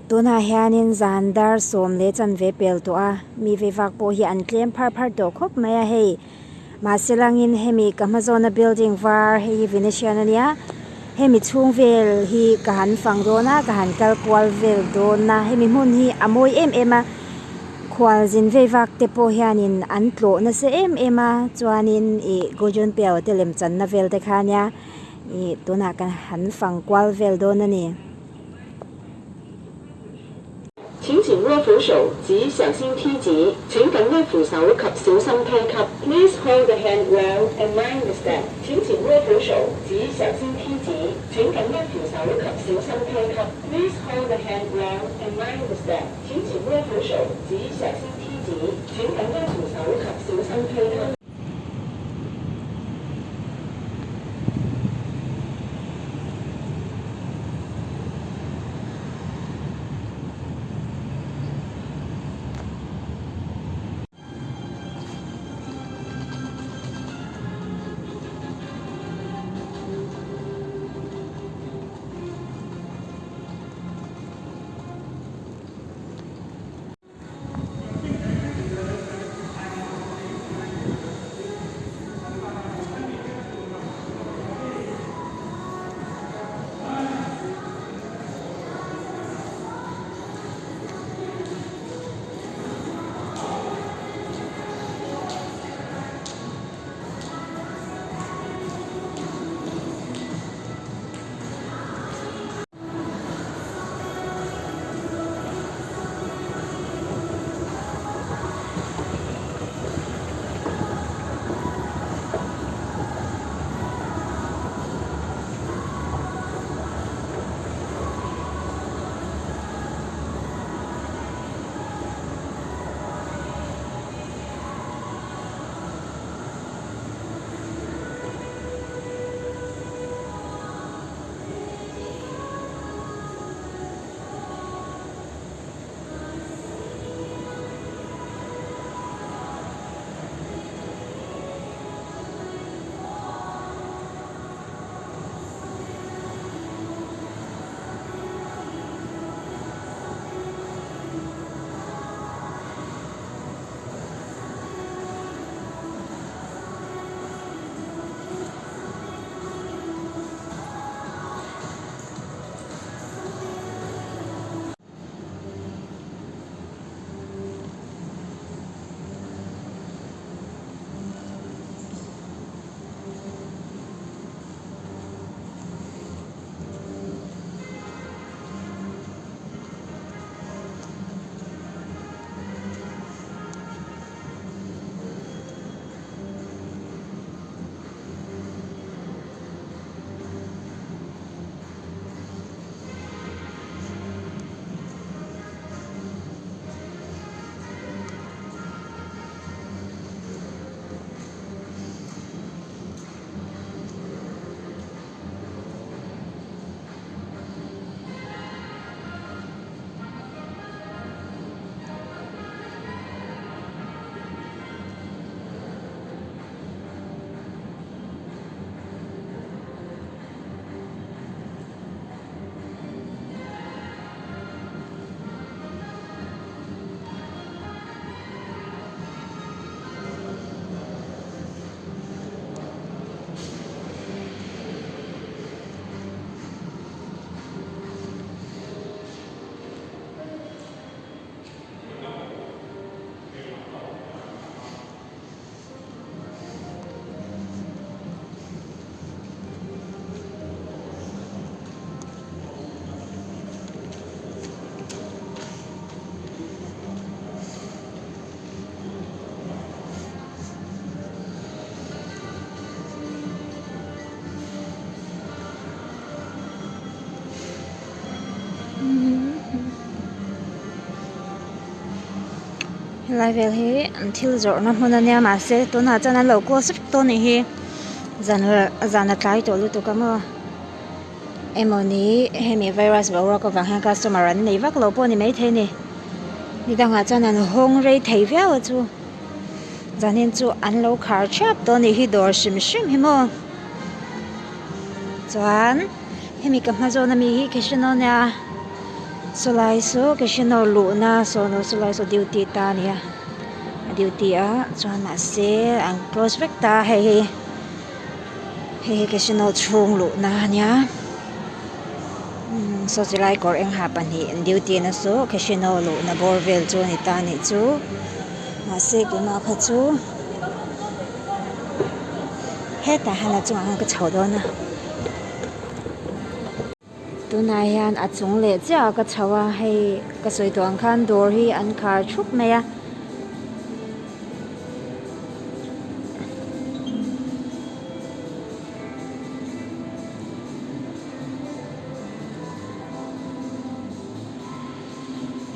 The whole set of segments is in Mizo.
Tunah hianin zan dar sawm leh chanve pel tawh a, mi ve vak pawh hi an tlem phar phar tawh khawp mai a hei. Mahse langin hemi ka hma zawna building var hei hi Venetian ania, hemi chhung vel hi ka han fang dawn a, ka han kal kual vel dawn a, hemi hmun hi a mawi em em a, khualzin vei vak te pawh hianin an tlawh nasa em em a, chuanin ih Gojon Piao te lemchanna vel te kha ania ih tunah ka han fang kual vel dawn a ni. 請緊握扶手及小心梯級。請緊握扶手及小心梯級。Please hold the handrail and mind the step。請緊握扶手及小心梯級。請緊握扶手及小心梯級。Please hold the handrail and mind the step。請緊握扶手及小心梯級。請緊握扶手及小心梯級。 Helai vel hi an thil zawrhna hmun ania mahse tunah chuan an lo close vek tawh anih hi zan zan a tlai tawh lutuk a maw emawni hemi virus boruak avang hian customer an nei vak lo pawh a ni maithei a ni nidangah chuan an hawng rei thei viau a chu zanin chu an lo khar thap tawh anih hi dawr hrim hrim hi maw chuan hemi ka hma zawn ami hi casino ania. Sawlai saw casino luhna sawn sawlai saw duty ta a nia a duty a chuan mahse an close vek ta a hei hi hei hi casino chhung luhna a nia umm saw chulai kawr eng ha pahnih an duty na saw casino luhna bawr vel chu a ni ta a nih chu mahse keimah kha chu hetah hian a chungah hian ka chho dawn a. Tunah hian a chung leh chiah ah ka chho a hei ka sawi tawh ang khan dawr hi an khar thup mai a.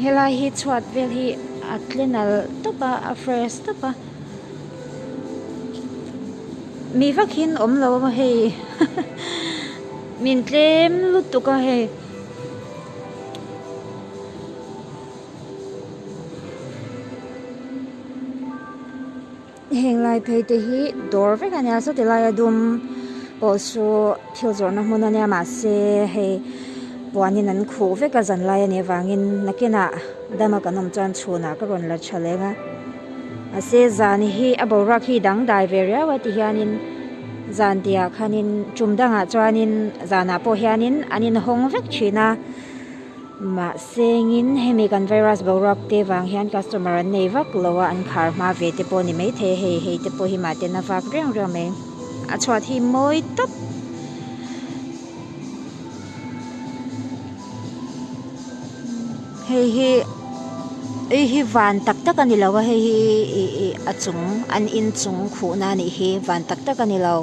Helai hi chhuat vel hi a tle nalh tawp a a fresh tawp a mi vak hin awm lo a hei min tlem lutuk a hei. Heng lai phei te hi dawr vek a nia sawti laia dum pawh chu thil zawrhna hmun a nia mahse hei puanin an khuh vek a zan lai a nih avangin nakinah dama kan awm chuan chhunah ka rawn la tha leng a mahse zan hi a boruak hi dangdai ve riau a ti hianin zan tihah khanin tum dangah chuanin zanah pawh hianin an inhawng vek thin a. Mahsengin hemi kan virus boruak te vang hian customer an nei vak lo a, an khar hma ve te pawh a ni maithei a, hei hei te pawh hi mahten a vak reng reng mai. A chhuat hi mawi tawp. Hei hi hei hi van tak tak a ni lo a, hei hi ih ih a chung an inchung khuhna a nih hi van tak tak a ni lo.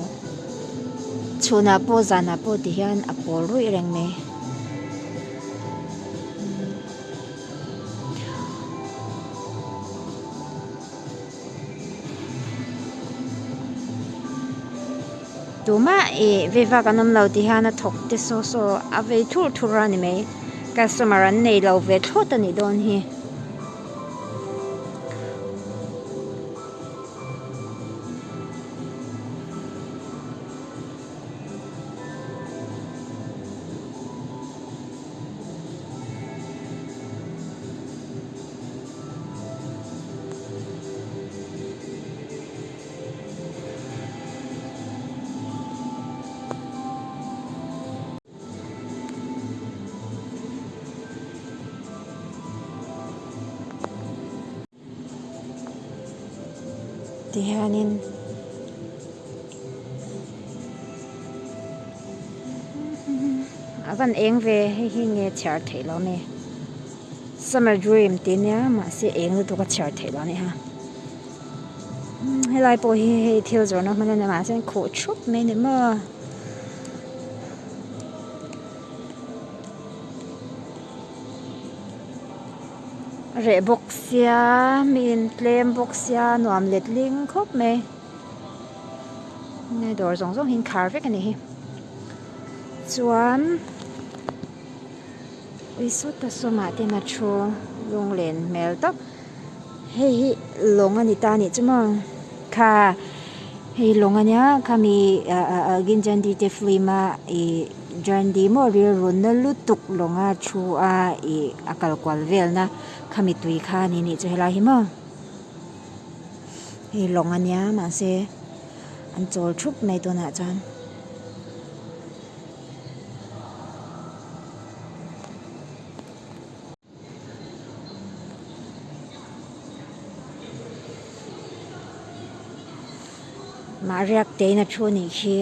Chhunah pawh zanah pawh ti hian a pawl ruih reng mai. Tumah ih vei vak an awm lo ti hian a thawk te saw saw a vei thur thur a ni mai customer an nei lo ve thlawt a nih dawn hi. Tihianin a van eng ve hei hi nge chhiar theih lo ami summer dream tih ania mahse eng lutuk a chhiar theih lo a ni ha helai pawh hi hei thil zawrhna hmun a ni mahse an khuh thup mai a ni maw. Reh bawk sia mi intlem bawk sia nuam let ling khawp mai nge dawr zawng zawng hi an khar vek a nih hi chuan ui sawta sawmah te hian a thu lunglen hmel tak hei hi lawng a ni ta a nih chu maw kha hei lawng a nia khami ah ginjandi te film a ih. Jandi maw rilru na lutuk lawnga thu a ih a kal kual velna khami tui kha a ni nih chu helai hi maw hei lawng a nia mahse an chawl thup mai tunah chuan. Mahriak tein a thu anih khi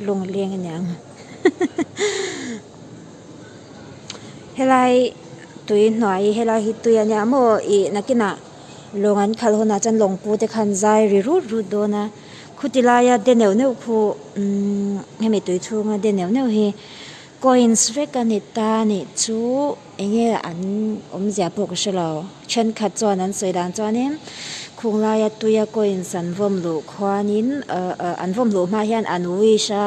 lung a leng aniang helai tui hnuai helai hi tui ania maw ih nakinah lawng an khalh hunah chuan lawng pu te khan zai ri rut rut dawn a khuti laia de neuh neuh khu umm hemi tui chhunga de neuh neuh hi coins vek a ni ta a nih chu. Enge an awmzia pawh ka hre lo. Thenkhat chuan an sawi dan chuanin khung laia tuia coins an vawm luh khuanin an vawm luh hma hian an wish a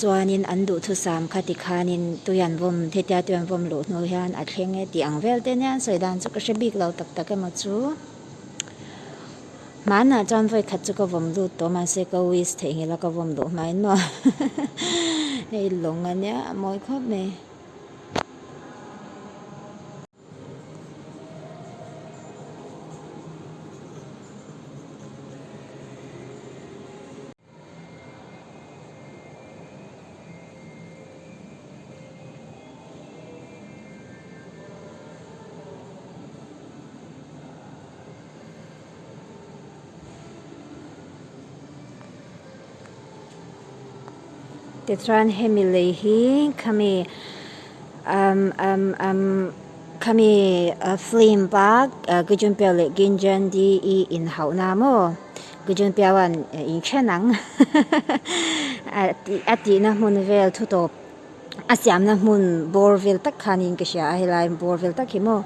chuanin an duhthusam kha tikhanin tui an vawm hetia tui an vawm luh hnu hian a thleng e tih ang vel te nia an sawi dan chu ka hre bik lo tak tak emaw chu. Hmanah chuan vawi khat chu ka vawm lut tawh mahse ka wish theihnghilh a ka vawm luh hmain maw hei lawng ania a mawi khawp mai. Tichuan hemi lei hi khami umm umm umm khami film a gujunpia leh ginjandi inhauhna maw gujunpiauan inthen ang a tihna hmun vel thu tawp a siamna hmun bawr vel tak khanin ka hria a helai bawr vel tak hi maw.